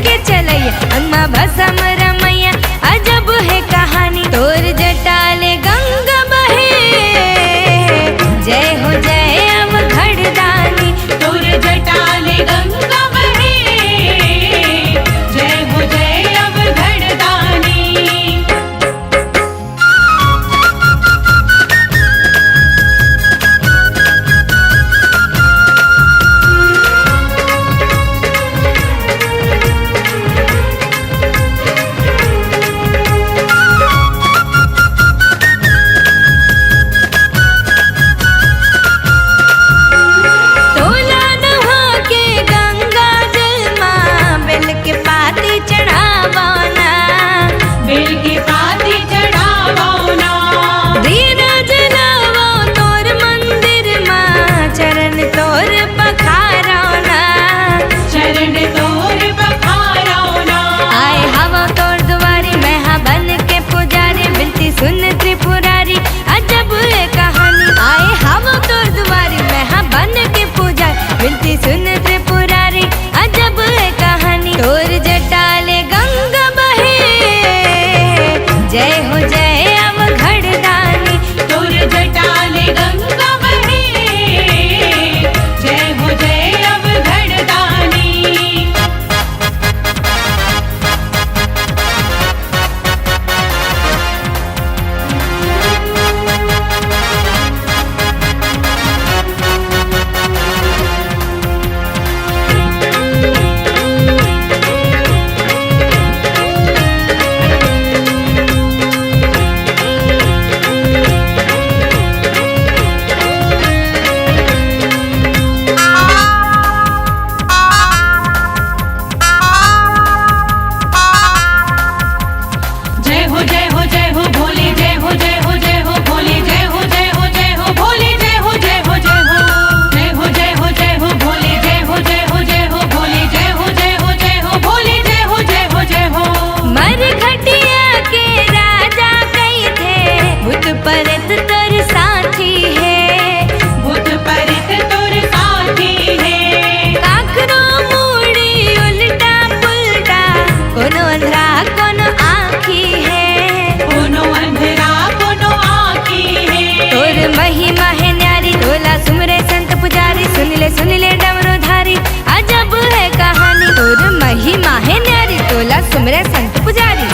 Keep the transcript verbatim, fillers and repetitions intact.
के चलैया, अंग मा भसम रमैया, अजब हे कहानी। तोर जटा ले गंगा बहे, जय हो जय अवघड़ दानी। तोर जटा ले गंगा बहे, जय हो जय अवघड़ दानी। तोला नहा के गंगा जल मा बेल के पाती चढ़ावना। बेल के पाती चढ़ावना। दीया जलावो तोर मंदिर मा, चरण तोर पखारवना। चरण तोर पखारवना। आए हवं तोर दुवारी, मैं हा बन के पुजारी, बिनती सुन त्रिपुरारी, अजब ए कहानी। आए हवं तोर दुवारी, मैं हा बन के पुजारी, बिनती सुन त्रिपुरारी, अजब ए कहानी। तोर जटा ले गंगा बहे, जय हो जय अवघड़ दानी। तोर जटा ले गंगा बहे, जय हो जय अवघड़ दानी। जय हो जय हो जय हो भोले, जय हो जय हो जय हो भोले, जय हो जय हो जय हो भोले, जय हो जय हो जय हो, जय हो जय हो जय हो भोले, जय हो जय हो जय हो भोले, जय हो जय हो जय हो भोले, जय हो जय हो जय हो। मर घटिया के राजा कहिथे, भूत प्रेत तोर साथी हे। भूत प्रेत तोर साथी हे। काकरो मुड़ी उल्टा पुल्टा, कोनो अंधरा कोनो आँखी हे। कोनो अंधरा कोनो आँखी हे। तोर महिमा हे न्यारी, तोला सुमरे संत पुजारी, सुन ले सुन ले डमरू धारी, अजब हे कहानी। तोर महिमा हे न्यारी, तोला सुमरे संत पुजारी,